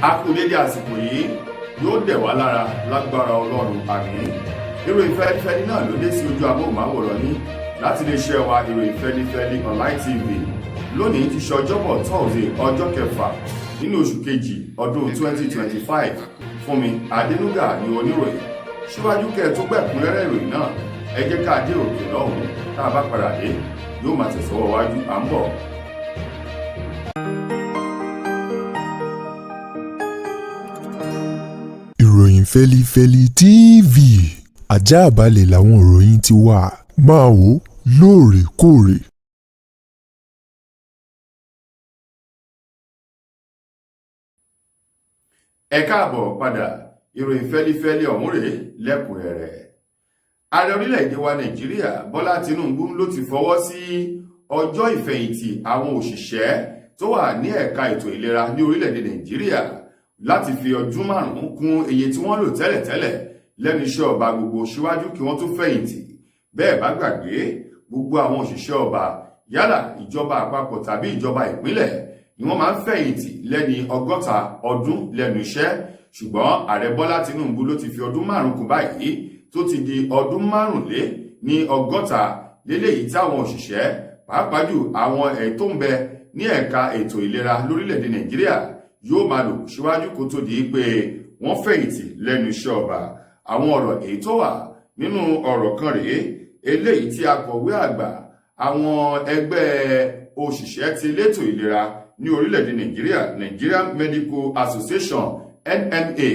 A kú dédé àsìkò yìí, yóò dẹ̀ wá lára lágbára Ọlọ́run, àmín. Ìròyìn fẹ́lifẹ́li náà ló dé sí ojú amóhùnmáwòrán yín láti lè ṣe wa. Ìròyìn fẹ́lifẹ́li Online TV lónìí ti ṣe ọjọ́bọ̀ Thursday, ọjọ́ kẹfà nínú oṣù kejì ọdún 2025. Fúnmi Adénúgà ní oníròyìn. Síwájú kẹ́ ẹ tó gbẹ̀kúnrẹ́rẹ́ ìròyìn náà, ẹ jẹ́ ká dé òkè lọ́hùn-ún. Tá a bá padà dé, yóò máa tẹ̀sọ́wọ́ wájú. À ń bọ̀. Ìròyìn fẹ́lifẹ́li TV, ajáàbalẹ̀ làwọn ìròyìn ti wà, máa wò lóòrèkóòrè. Ẹ káàbọ̀ padà. Ìròyìn fẹ́lifẹ́li ọ̀hún rèé lẹ́kùnrẹ́rẹ́. Ààrẹ orílẹ̀-èdè wa Nàìjíríà, Bọ́lá Tinubu, ló ti fọwọ́ sí ọjọ́ ìfẹ̀yìntì àwọn òṣìṣẹ́ tó wà ní ẹ̀ka ètò ìlera ní orílẹ̀-èdè Nàìjíríà láti fi ọdún 5 kún iye tí wọ́n lò tẹ́lẹ̀tẹ́lẹ̀ lẹ́nu iṣẹ́ ọba gbogbo síwájú kí wọ́n tó fẹ̀yìntì. Bẹ́ẹ̀ bá gbàgbé, gbogbo àwọn òṣìṣẹ́ ọba, yálà ìjọba àpapọ̀ tàbí ìjọba ìpínlẹ̀, ni wọ́n máa ń fẹ̀yìntì lẹ́ni 60 ọdún lẹ́nu iṣẹ́. Ṣùgbọ́n ààrẹ Bọ́lá Tinubu ló ti fi ọdún 5 kún báyìí, tó ti di ọdún 65 léléyìí tí àwọn òṣìṣẹ́, pàápàá jù àwọn ẹ̀ tó ń bẹ ní ẹ̀ka ètò ìlera lórílẹ̀‐èdè Nàìjíríà, yóò máa lò síwájú kó tó di pé wọ́n fẹ̀yìntì lẹ́nu iṣẹ́ ọba. Àwọn ọ̀rọ̀ èyí tó wà nínú ọ̀rọ̀ kan rèé, eléyìí tí akọ̀wé àgbà àwọn ẹgbẹ́ òṣìṣẹ́ ti elétò ìlera ní orílẹ̀-èdè Nàìjíríà, Nigerian Medical Association, NMA,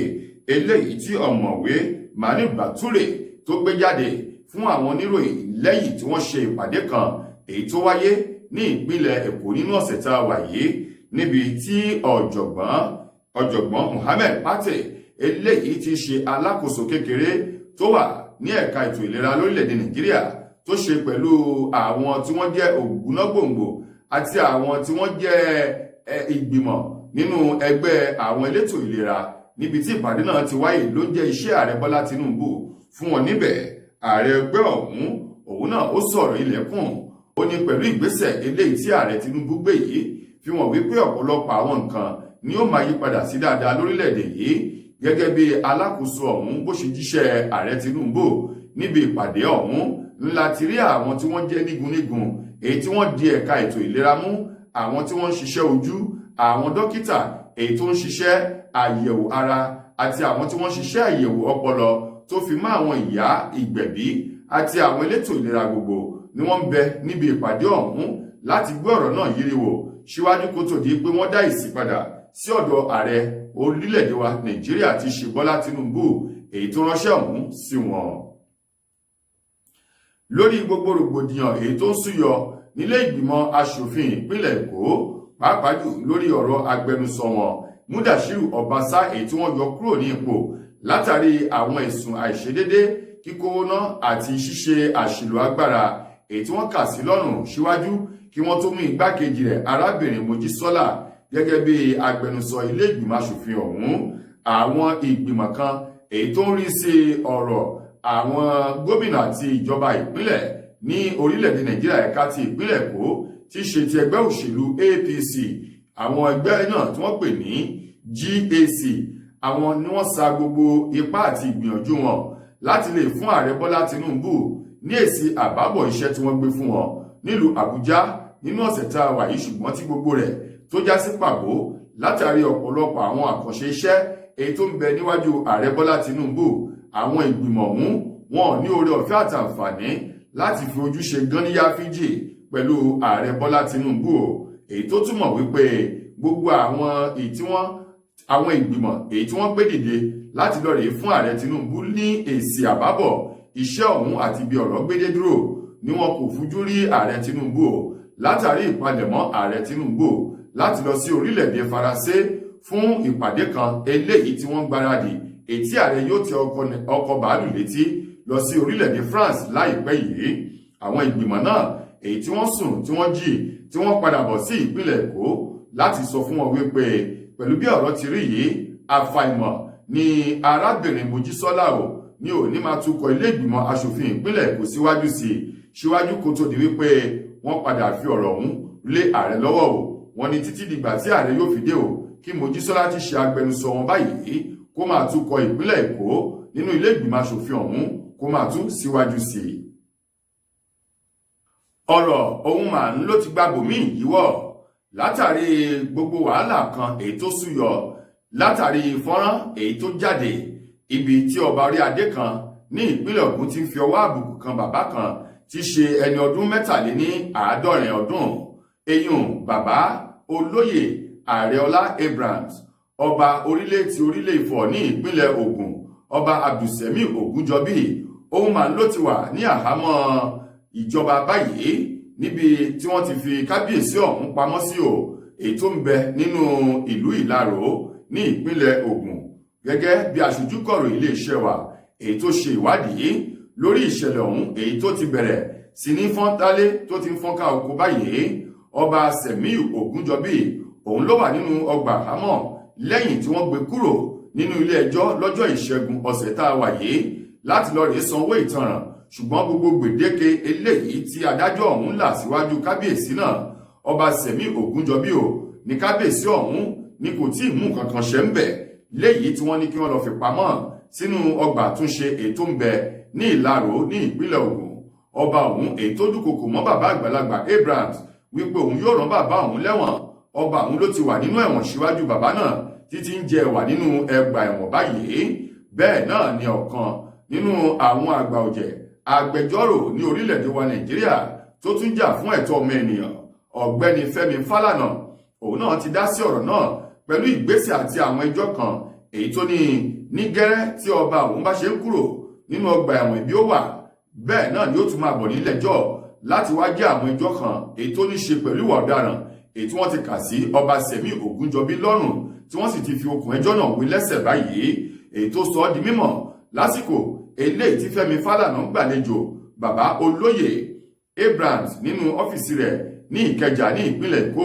eléyìí tí ọ̀mọ̀wé Mani Bature tó gbé jáde fún àwọn oníròyìn lẹ́yìn tí wọ́n ṣe ìpàdé kan èyí tó wáyé ní ìpínlẹ̀ Èkó nínú ọ̀sẹ̀ tá a wà yìí, níbi tí ọ̀jọ̀gbọ́n Muhammed Pate, eléyìí ti ṣe alákòóso kékeré tó wà ní ẹ̀ka ètò ìlera lórílẹ̀‐èdè Nàìjíríà, tó ṣe pẹ̀lú àwọn tí wọ́n jẹ́ ògúnnágbòǹgbò àti àwọn tí wọ́n jẹ́ ìgbìmọ̀ nínú ẹgbẹ́ àwọn elétò ìlera níbi tí ìpàdé náà ti wáyé, ló ń jẹ́ iṣẹ́ ààrẹ Bọ́lá Tinubu fún wọn níbẹ̀. Ààrẹ ẹgbẹ́ ọ̀hún, òun náà ó sọ̀rọ̀ ilẹ̀kùn. Ó ní pẹ̀lú ìgbésẹ̀ eléyìí tí ààrẹ Tinubu gbé yìí, fi wọ́n wípé ọ̀pọ̀lọpọ̀ àwọn nǹkan ni ó máa yí padà sí dáadáa lórílẹ̀‐èdè yìí. Gẹ́gẹ́ bí alákòóso ọ̀hún bó ṣe jíṣẹ́ ààrẹ Tinubu níbi ìpàdé ọ̀hún, ńlá ti rí àwọn tí wọ́n jẹ́ nígunnígun èyí tí wọ́n di ẹ̀ka ètò ìlera mú, àwọn tí wọ́n ń ṣiṣẹ́ ojú, àwọn dókítà èyí tó ń ṣiṣẹ́ àyẹ̀wò ara, àti àwọn tí wọ́n ń ṣiṣẹ́ àyẹ̀wò ọpọlọ, tó fi mọ́ àwọn ìyá ìgbẹ̀bí àti àwọn elétò ìlera gbogbo ni wọ́n ń bẹ níbi ìpàdé ọ̀hún láti gbé ọ̀rọ̀ náà yíriwò síwájú kó tó di pé wọ́n dá ìsì padà sí ọ̀dọ̀ ààrẹ orílẹ̀-èdè wa Nàìjíríà ti ṣe Bọ́lá Tinubu, èyí tó ránṣẹ́ ọ̀hún sí wọn. Lórí gbogbo rògbòdìyàn èyí tó ń súyọ nílé ìgbìmọ̀ aṣòfin ìpínlẹ̀ Èkó, pàápàá jù lórí ọ̀rọ̀ agbẹnusọ wọn Mudashiru Ọbaṣá, èyí tí wọ́n yọ kúrò ní ipò látàrí àwọn ẹ̀sùn àìṣedédé kíkówó ná àti ṣíṣe àṣìlò agbára èyí tí wọ́n kà sí lọ́rùn, síwájú kí wọ́n tó mú igbákejì rẹ̀, arábìnrin Mojísọ́lá, gẹ́gẹ́ bí agbẹnusọ ilé ìgbìmọ̀ aṣòfin ọ̀hún, àwọn ìgbìmọ̀ kan èyí tó ń rí sí ọ̀rọ̀ àwọn gómìnà àti ìjọba ìpínlẹ̀ ní orílẹ̀-èdè Nàìjíríà, ẹ̀ka ti ìpínlẹ̀ Èkó, tí ṣe ti ẹgbẹ́ òṣèlú APC, àwọn ẹgbẹ́ náà tí wọ́n pè ní GAC, àwọn ni wọ́n sa gbogbo ipá àti ìgbìyànjú wọn láti lè fún ààrẹ Bọ́lá Tinubu ní èsì àbábọ̀ iṣẹ́ tí wọ́n gbé fún wọn nílùú Àbújá nínú ọ̀sẹ̀ tá a wà yìí. Ṣùgbọ́n tí gbogbo rẹ̀ tó já sí pàbó látàrí ọ̀pọ̀lọpọ̀ àwọn àkànṣe iṣẹ́ èyí tó ń bẹ níwájú ààrẹ Bọ́lá Tinubu, àwọn ìgbìmọ̀ ọ̀hún wọn ní oore ọ̀fẹ́ àtàǹfààní láti fi ojú ṣe gánníyà fíjì pẹ̀lú ààrẹ Bọ́lá Tinubu o, èyí tó túmọ̀ wípé gbogbo àwọn èyí tí wọ́n àwọn ìgbìmọ̀ èyí tí wọ́n gbé dìde láti lọ rèé fún ààrẹ Tinubu ní èsì àbábọ̀ iṣẹ́ ọ̀hún àti ibi ọ̀rọ̀ gbédé dúró ni wọn kò fojú rí ààrẹ Tinubu o, látàrí ìpalẹ̀mọ́ ààrẹ Tinubu láti lọ sí orílẹ̀-èdè Faransé fún ìpàdé kan eléyìí tí wọ́n gbáradì, èyí tí ààrẹ yóò tẹ ọkọ̀ bàálù létí lọ sí orílẹ̀-èdè France láìpẹ́ yìí. Àwọn ìgbìmọ̀ náà èyí tí wọ́n sùn, tí wọ́n jí, tí wọ́n padà bọ̀ sí ìpínlẹ̀ Èkó láti sọ fún wọn wípé pẹ̀lú bí ọ̀rọ̀ ti rí yìí, àfàìmọ̀ ni arábìnrin Mojísọ́lá ò ní òní máa tukọ̀ ilé ìgbìmọ̀ aṣòfin ìpínlẹ̀ Èkó síwájú sí i, síwájú kó tó di wípé wọ́n padà fi ọ̀rọ̀ ọ̀hún lé ààrẹ lọ́wọ́ o. Wọ́n ní títí dìgbà tí ààrẹ yóò fi dé o, Kí Mojísọ́lá ti ṣe agbẹnusọ wọn báyìí kó máa túkọ̀ ìpínlẹ̀ Èkó nínú ilé ìgbìmọ̀ asòfin ọ̀hún kó máa tú síwájú sí i. Ọ̀rọ̀ ohun mà ń ló ti gba bòmíì yíwọ́ látàrí gbogbo wàhálà kan èyí tó súyọ látàrí fọ́nrán èyí tó jáde ibi tí ọba orí adé kan ní ìpínlẹ̀ Ògùn ti ń fi ọwọ́ àbùkù kan bàbá kan tí ṣe ẹni ọdún 73 ọdún, eyín bàbá olóyè Àrẹọlá Abrams, ọba orílẹ̀ ti orílẹ̀ Ifọ̀ ní ìpínlẹ̀ Ògùn, ọba Abdulsemi Ògúnjọbí. Ohun mà ló ti wà ní àhámọ́ ìjọba báyìí níbi tí wọ́n ti fi kábíyèsí ọ̀hún pamọ́ sí o, èyí tó ń bẹ nínú ìlú Ìlaró ní ìpínlẹ̀ Ògùn. Gẹ́gẹ́ bí aṣojúkọ̀rọ̀ iléeṣẹ́ wa èyí tó ṣe ìwádìí lórí ìṣẹ̀lẹ̀ ọ̀hún èyí tó ti bẹ̀rẹ̀ sí ní fọ́ntálé tó ti ń fọ́nká oko báyìí, ọba Sẹ̀míù Ògúnjọbí òun ló wà nínú ọgbà àhámọ́ lẹ́yìn tí wọ́n gbé kúrò nínú ilé ẹjọ́ lọ́jọ́ ìṣẹ́gun ọ̀sẹ̀ tá a wà yìí láti lọ rèé sanwó ìtanràn. Ṣùgbọ́n gbogbo gbèdéke eléyìí tí adájọ́ ọ̀hún là síwájú kábíyèsí náà, ọba Sẹ̀mí Ògúnjọbí o, ní kábíyèsí ọ̀hún ni kò tí ì mú nǹkan kan ṣe ń bẹ̀, léyìí tí wọ́n ní kí wọ́n lọ fi pamọ́ sínú ọgbà àtúnṣe èyí tó ń bẹ ní Ìlaró ní ìpínlẹ̀ Ògùn. Ọba ọ̀hún èyí tó dúnkokò mọ́ bàbá àgbàlagbà Abrams wípé òun yóò rán bàbá òun lẹ́wọ̀n. Ọba òun ló ti wà nínú ẹ̀wọ̀n síwájú bàbá náà títí ń jẹ wà nínú ẹgbà ẹ̀wọ̀n báyìí. Bẹ́ẹ̀ náà ni ọ̀kan nínú àwọn àgbà ọ̀jẹ̀ agbẹjọ́rò ní orílẹ̀-èdè wa Nàìjíríà tó tún jà fún ẹ̀tọ́ ọmọ ènìyàn, ọ̀gbẹ́ni Fẹ́mi Fálànà, òun náà ti dá sí ọ̀rọ̀ náà pẹ̀lú ìgbésẹ̀ àti àwọn ẹjọ́ kan èyí tó ní ní gẹ́rẹ́ tí ọba òun bá ṣe ń kúrò nínú ọgbà ẹ̀wọ̀n ibi ó wà, bẹ́ẹ̀ náà ni ó tún máa bọ̀ nílẹ̀jọ́ láti wá jẹ́ àwọn ẹjọ́ kan èyí tó ní ṣe pẹ̀lú ìwà ọ̀daràn èyí tí wọ́n ti kà sí ọba Sẹ̀mí Ògúnjọbí lọ́rùn, tí wọ́n sì ti fi okùn ẹjọ́ náà wé lẹ́sẹ̀ báyìí. Èyí tó sọ ọ́ di mímọ̀ lásìkò eléyìí tí Fẹ́mi Fálànà ń gbàlejò bàbá olóyè Abrams nínú ọ́fíìsì rẹ̀ ní Ìkẹjà ní ìpínlẹ̀ Èkó,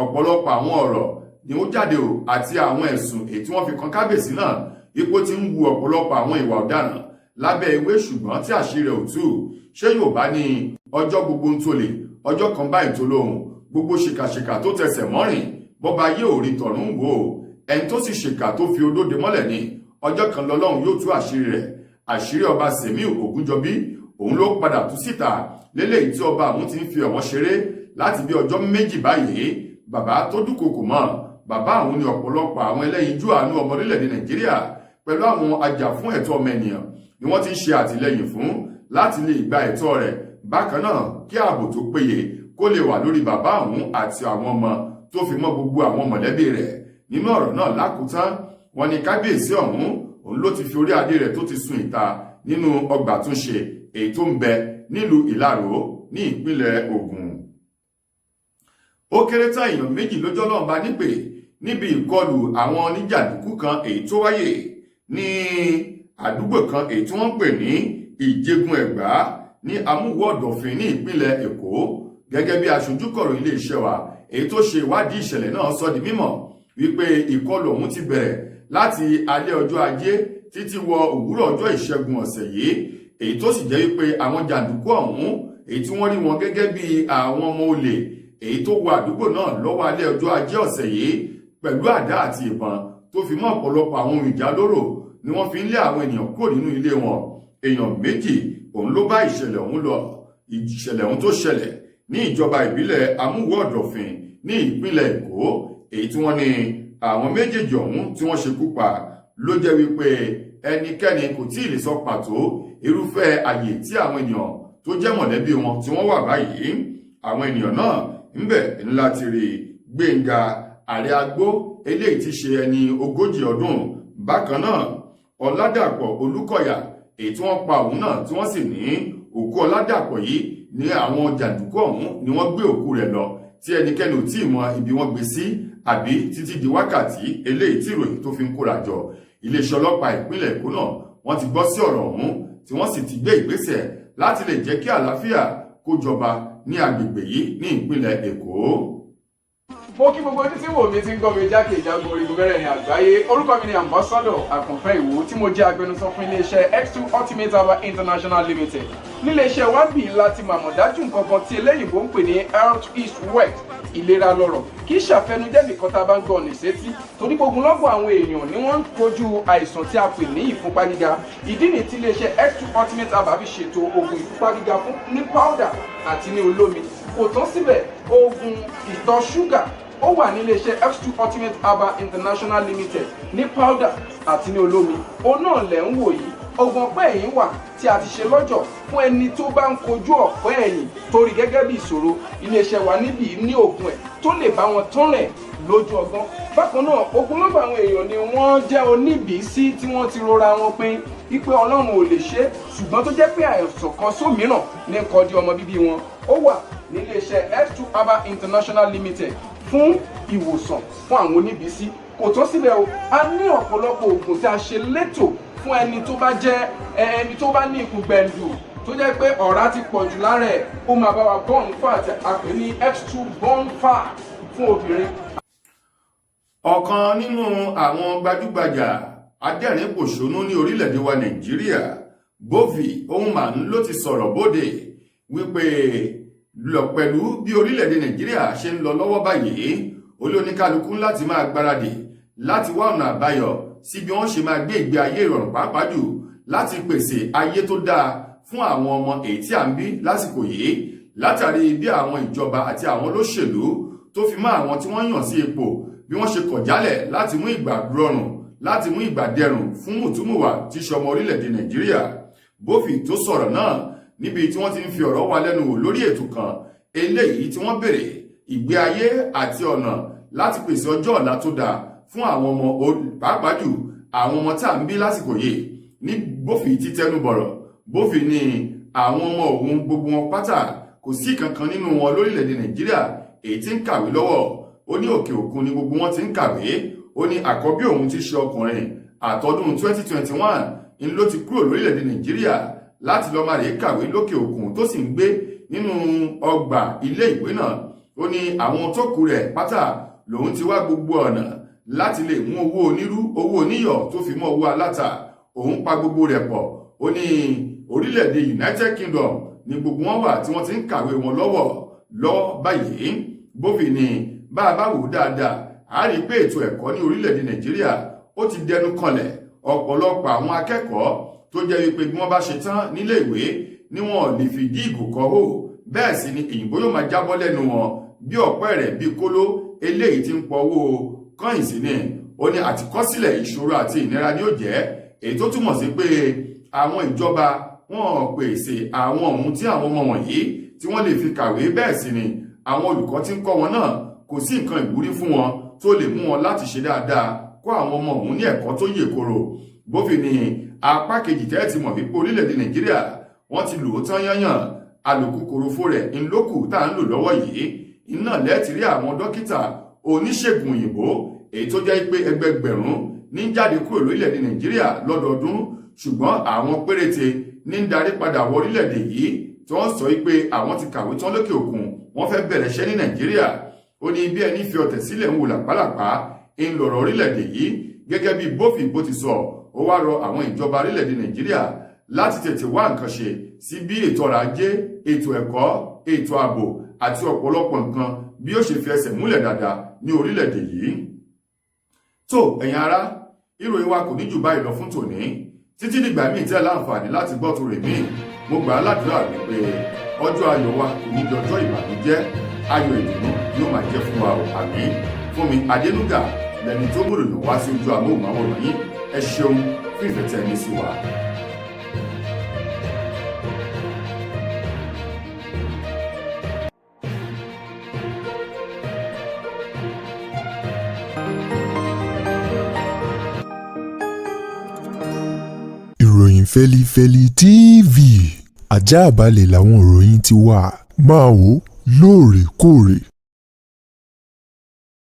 ọ̀pọ̀lọpọ̀ àwọn ọ̀rọ̀ ni ó jáde o àti àwọn ẹ̀sùn èyí tí wọ́n fi kan kábíyèsí náà ipò tí ń wu ọ̀pọ̀lọpọ̀ àwọn ìwà ọ̀daràn lábẹ́ ewé, ṣùgbọ́n tí àṣírí rẹ̀ ò tú. Ṣé Yorùbá ní ọjọ́ gbogbo ń tolè, ọjọ́ kan báyìí tó lóhùn? Gbogbo ṣìkàṣìkà tó tẹsẹ̀ mọ́rìn, bọ́ba yé ò rí tọ̀run wò ó. Ẹni tó sì ṣìkà tó fi odóde mọ́lẹ̀ ní ọjọ́ kan lọ́lọ́run yóò tú àṣírí rẹ̀. Àṣírí ọba Sẹ̀míù Ògúnjọbí òun ló padà tú síta léléyìí tí ọba òun ti ń fi ẹ̀wọ̀n ṣeré láti bí ọjọ́ 2 báyìí. Bàbá tó dúnkokò mọ́ bàbá àwọn ní ọ̀pọ̀lọpọ̀ àwọn ẹlẹ́yinjú àánú ọmọ orílẹ̀-èdè Nàìjíríà pẹ̀lú àwọn ajàfún ẹ̀tọ́ ọmọ ènìyàn ni wọ́n ti ń ṣe àtìlẹ́yìn fún láti lè gba ẹ̀tọ́ rẹ̀, bákan náà kí ààbò tó péye kó lè wà lórí bàbá òun àti àwọn ọmọ tó fi mọ́ gbogbo àwọn mọ̀lẹ́bí rẹ̀. Nínú ọ̀rọ̀ náà lákòótán, wọ́n ní kábíyèsí ọ̀hún òun ló ti fi orí adé rẹ̀ tó ti sun ìta nínú ọgbà àtúnṣe èyí tó ń bẹ nílùú Ìlaró ní ìpínlẹ̀ Ògùn. Ó kéré tán èèyàn 2 lójọ́ náà bá nípè níbi ìkọlù àwọn oníjàǹdùkú kan èyí tó wáyé ní àdúgbò kan èyí tí wọ́n ń pè ní Ìjẹgun Ẹ̀gbá ní Amúwọ̀ Ọ̀dọ̀fin ní ìpínlẹ̀ Èkó. Gẹ́gẹ́ bí aṣojúkọ̀rọ̀ iléeṣẹ́ wa èyí tó ṣe ìwádìí ìṣẹ̀lẹ̀ náà sọ di mímọ̀ wípé ìkọlù ọ̀hún ti bẹ̀rẹ̀ láti alẹ́ ọjọ́ ajé títí wọ òwúrọ̀ ọjọ́ ìṣẹ́gun ọ̀sẹ̀ yìí, èyí tó sì jẹ́ wípé àwọn jàǹdùkú ọ̀hún èyí tí wọ́n rí wọn gẹ́gẹ́ bí àwọn ọmọ olè èyí tó wọ àdúgbò náà lọ́wọ́ alẹ́ ọjọ́ ajé ọ̀sẹ̀ yìí pẹ̀lú àdá àti ìbọn tó fi mọ́ ọ̀pọ̀lọpọ̀ àwọn ohun ìjà lóró ni wọ́n fi ń lé àwọn ènìyàn kúrò nínú ilé wọn. Èèyàn 2 òun ló bá ìṣẹ̀lẹ̀ ọ̀hún lọ. Ìṣẹ̀lẹ̀ ọ̀hún tó ṣẹlẹ̀ ní ìjọba ìbílẹ̀ Amúwọ̀ Ọ̀dọ̀fin ní ìpínlẹ̀ Èkó, èyí tí wọ́n ní àwọn méjèèjì ọ̀hún tí wọ́n ṣekú pa ló jẹ́ wípé ẹnikẹ́ni kò tí ì lè sọ pàtó irúfẹ́ àyè tí àwọn ènìyàn tó jẹ́ mọ̀lẹ́bí wọn tí wọ́n wà báyìí. Àwọn ènìyàn náà ńbẹ̀ ńlá ti rí Gbẹ̀ngà Ààrẹ Agbó, eléyìí ti ṣe ẹni 40 ọdún, bákan náà Ọládàpọ̀ Olúkọ̀yà èyí tí wọ́n pa òun náà, tí wọ́n sì ní òkú Ọládàpọ̀ yìí ní àwọn jàǹdùkú ọ̀hún ni wọ́n gbé òkú rẹ̀ lọ, tí ẹnikẹ́ni ò tí ì mọ ibi wọ́n gbé sí àbí títí di wákàtí eléyìí tí ìròyìn tó fi ń kóra jọ. Iléeṣẹ́ ọlọ́pàá ìpínlẹ̀ Èkó náà wọ́n ti gbọ́ sí ọ̀rọ̀ ọ̀hún, tí wọ́n sì ti gbé ìgbésẹ̀ láti lè jẹ́ kí àlàáfíà kó jọba ní agbègbè yìí ní ìpínlẹ̀ Èkó. Mo kí gbogbo ojú tí wò mí tí ń gbọ́ mi jákèjádò orígun mẹ́rẹ̀ẹ̀rin àgbáyé. Orúkọ mi ni Ambassador Àkànfẹ́ Ìwò, tí mo jẹ́ agbẹnusọ fún iléeṣẹ́ X2 Ultimate Herbal International Limited. Níléeṣẹ́ wa bì láti màmọ̀ dájú nǹkan kan tí eléyìnbó ń pè ní health is wealth, ìlera lọ́rọ̀. Kì í ṣàfẹnujẹ́ nìkan tá a bá ń gbọ́ ní sétí, torí gbogbo lọ́gbọ̀n àwọn èèyàn ni wọ́n ń kojú àìsàn tí a pè ní ìfúnpá gíga. Ìdí nìyí tí iléeṣẹ́ X2 Ultimate Herbal fi ṣètò oògùn ìfúnpá gíga fún ní powder àti ní olómi. Kò tán síbẹ̀, oògùn ìtọ̀ ṣúgà ó wà ní iléeṣẹ́ X2 Ultimate Herbal International Limited ní powder àti ní olómi. Òun náà lẹ̀ ń wò yìí. Oògùn ọ̀pẹ́ ẹ̀yìn wà tí a ti ṣe lọ́jọ̀ fún ẹni tó bá ń kojú ọ̀pẹ́ ẹ̀yìn torí gẹ́gẹ́ bí ìṣòro. Iléeṣẹ́ wa níbí ní oògùn ẹ̀ tó lè bá wọn tán rẹ̀ lójú ọgbọ́n. Bákan náà, ogunlọ́gọ̀ àwọn èèyàn ni wọ́n jẹ́ oníbìísí tí wọ́n ti rora wọn pin wípé Ọlọ́run ò lè ṣe é, ṣùgbọ́n tó jẹ́ pé àìsàn kan sómìíràn ní kọjú ọmọ bíbí wọn. Ó wà níléeṣẹ́ X2 Herbal International Limited fún ìwòsàn fún àwọn oníbìísí. Kò tán síbẹ̀ o, a ní ọ̀pọ̀lọpọ̀ oògùn tí a ṣe létò fún ẹni tó bá jẹ́ ẹni tó bá ní ikùn gbẹ̀ǹdù, tó jẹ́ pé ọ̀rá ti pọ̀ jù lára ẹ̀. Ó máa bá wa burn fat, a pè ní X2 burn fat fún obìnrin. Ọ̀kan nínú àwọn gbajúgbajà adẹ́rìn-pòṣónú ní orílẹ̀-èdè wa Nàìjíríà, Bófì Ohunman, ló ti sọ̀rọ̀ bóde wípé lọ pẹ̀lú bí orílẹ̀-èdè Nàìjíríà ṣe ń lọ lọ́wọ́ báyìí, ó lé oníkálukú láti máa gbáradì láti wá ọ̀nà àbáyọ sí bí wọ́n ṣe máa gbé ìgbé ayé ìrọ̀rùn, pàápàá jù láti pèsè ayé tó dáa fún àwọn ọmọ èyí tí à ń bí lásìkò yìí, látàrí bí àwọn ìjọba àti àwọn olóṣèlú tó fi mọ́ àwọn tí wọ́n yàn sí ipò, bí wọ́n ṣe kọ̀ jálẹ̀ láti mú ìgbà rọrùn, láti mú ìgbà dẹrùn fún mùtúmùwà tí ṣọmọ orílẹ̀-èdè Nàìjíríà. Bófì tó sọ̀rọ̀ náà níbi tí wọ́n ti ń fi ọ̀rọ̀ wa lẹ́nu wò lórí ètò kan eléyìí tí wọ́n béèrè ìgbé ayé àti ọ̀nà láti pèsè ọjọ́ ọ̀la tó dáa fún àwọn ọmọ, pàápàá jù àwọn ọmọ tá à ń bí lásìkò yìí. Ní Bófì ti tẹnu bọ̀rọ̀, Bófì ní àwọn ọmọ òun gbogbo wọn pátá, kò sí kankan nínú wọn lórílẹ̀‐èdè Nàìjíríà èyí tí ń kàwé lọ́wọ́. Ó ní òkè òkun ni gbogbo wọn ti ń kàwé. Ó ní àkọ́bí òun ti ṣe ọkùnrin, àtọdún 2021 ń ló ti kúrò lórílẹ̀‐èdè Nàìjíríà láti lọ́ọ́ máa rèé kàwé lókè òkun, tó sì ń gbé nínú ọgbà ilé ìwé náà. Ó ní àwọn tó kù rẹ̀ pátá lòun ti wá gbogbo ọ̀nà láti lè mú owó onírú, owó oníyọ̀, tó fi mọ́ owó aláta, òun pa gbogbo rẹ̀ pọ̀. Ó ní orílẹ̀-èdè United Kingdom ní gbogbo wọn wà tí wọ́n ti ń kàwé wọn lọ́wọ́ lọ́wọ́ báyìí. Bófin ni bá a bá wò ó dáadáa, a rí i pé ètò ẹ̀kọ́ ní orílẹ̀-èdè Nàìjíríà ó ti dẹnu kanlẹ̀. Ọ̀pọ̀lọpọ̀ àwọn akẹ́kọ̀ọ́ tó jẹ́ wípé bí wọ́n bá ṣe tán nílé ìwé ni wọn lè fìdí ìgò kọ́ hò, bẹ́ẹ̀ sì ni òyìnbó yóò máa jábọ́ lẹ́nu wọn bí ọ̀pẹ́ rẹ̀ bí kóló eléyìí tí ń pọ̀ owó kọ́yìn sí ni. Ó ní àtikọ́sílẹ̀ ìṣòro àti ìnira ni ó jẹ́, èyí tó túmọ̀ sí pé àwọn ìjọba wọn pèsè àwọn ohun tí àwọn ọmọ wọ̀nyí tí wọ́n lè fi kàwé. Bẹ́ẹ̀ sì ni àwọn olùkọ́ tí ń kọ́ wọn náà, kò sí nǹkan ìwúrí fún wọn tó lè mú wọn láti ṣe dáadáa kó àwọn ọmọ òun ní ẹ̀kọ́ tó yè koro. Bófin ni apá kejì tẹ́ ti mọ̀ wípé orílẹ̀-èdè Nàìjíríà wọ́n ti lò ó tán yányàn, àlòkù korofo rẹ̀ ńlókù tá à ń lò lọ́wọ́ yìí. Iná lẹ́ẹ̀tì rí àwọn dókítà oníṣègùn òyìnbó èyí tó jẹ́ pé ẹgbẹgbẹ̀rún ní jáde kúrò lórílẹ̀-èdè Nàìjíríà lọ́dọọdún, ṣùgbọ́n àwọn péréte ní ń darí padà wọ orílẹ̀-èdè yìí, tí wọ́n sọ pé àwọn ti kàwé tán lókè òkun, wọ́n fẹ́ bẹ̀rẹ̀ iṣẹ́ ní Nàìjíríà. Ó ní bí ẹni fi ọ̀tẹ̀ sílẹ̀ ń wò làpálàpá ń lọ̀rọ̀ orílẹ̀-èdè yìí. Gẹ́gẹ́ bí Bófì bó ti sọ, ó wá rọ àwọn ìjọba orílẹ̀-èdè Nàìjíríà láti tètè wá nǹkan ṣe sí bí ètò ọrọ̀ ajé, ètò ẹ̀kọ́, ètò ààbò àti ọ̀pọ̀lọpọ̀ nǹkan bí ó ṣe fi ẹsẹ̀ múlẹ̀ dáadáa ní orílẹ̀-èdè yìí. Tó ẹ̀yin ará, ìròyìn wa kò ní jù báyìí lọ fún tòní. Títí dìgbà míì tẹ́ láǹfààní láti gbọ́ tó rè míì, mo gbà á ládùúrà wípé ọjọ́ ayọ̀ wa kò ní di ọjọ́ ìbànújẹ́, ayọ̀ ìdùnnú yóò máa jẹ́ fún wa o. Àmín. Fúnmi Adénúgà lẹni tó múròyìn wá sí ojú amóhùnmáwòrán yín. Ẹ ṣeun fún ìfẹ́ tẹ́ ẹ ní sí wa. Ìròyìn Fẹ́lifẹ́li TV, ajáàbalẹ̀ làwọn ìròyìn ti wà. Máa wò lóòrèkóòrè.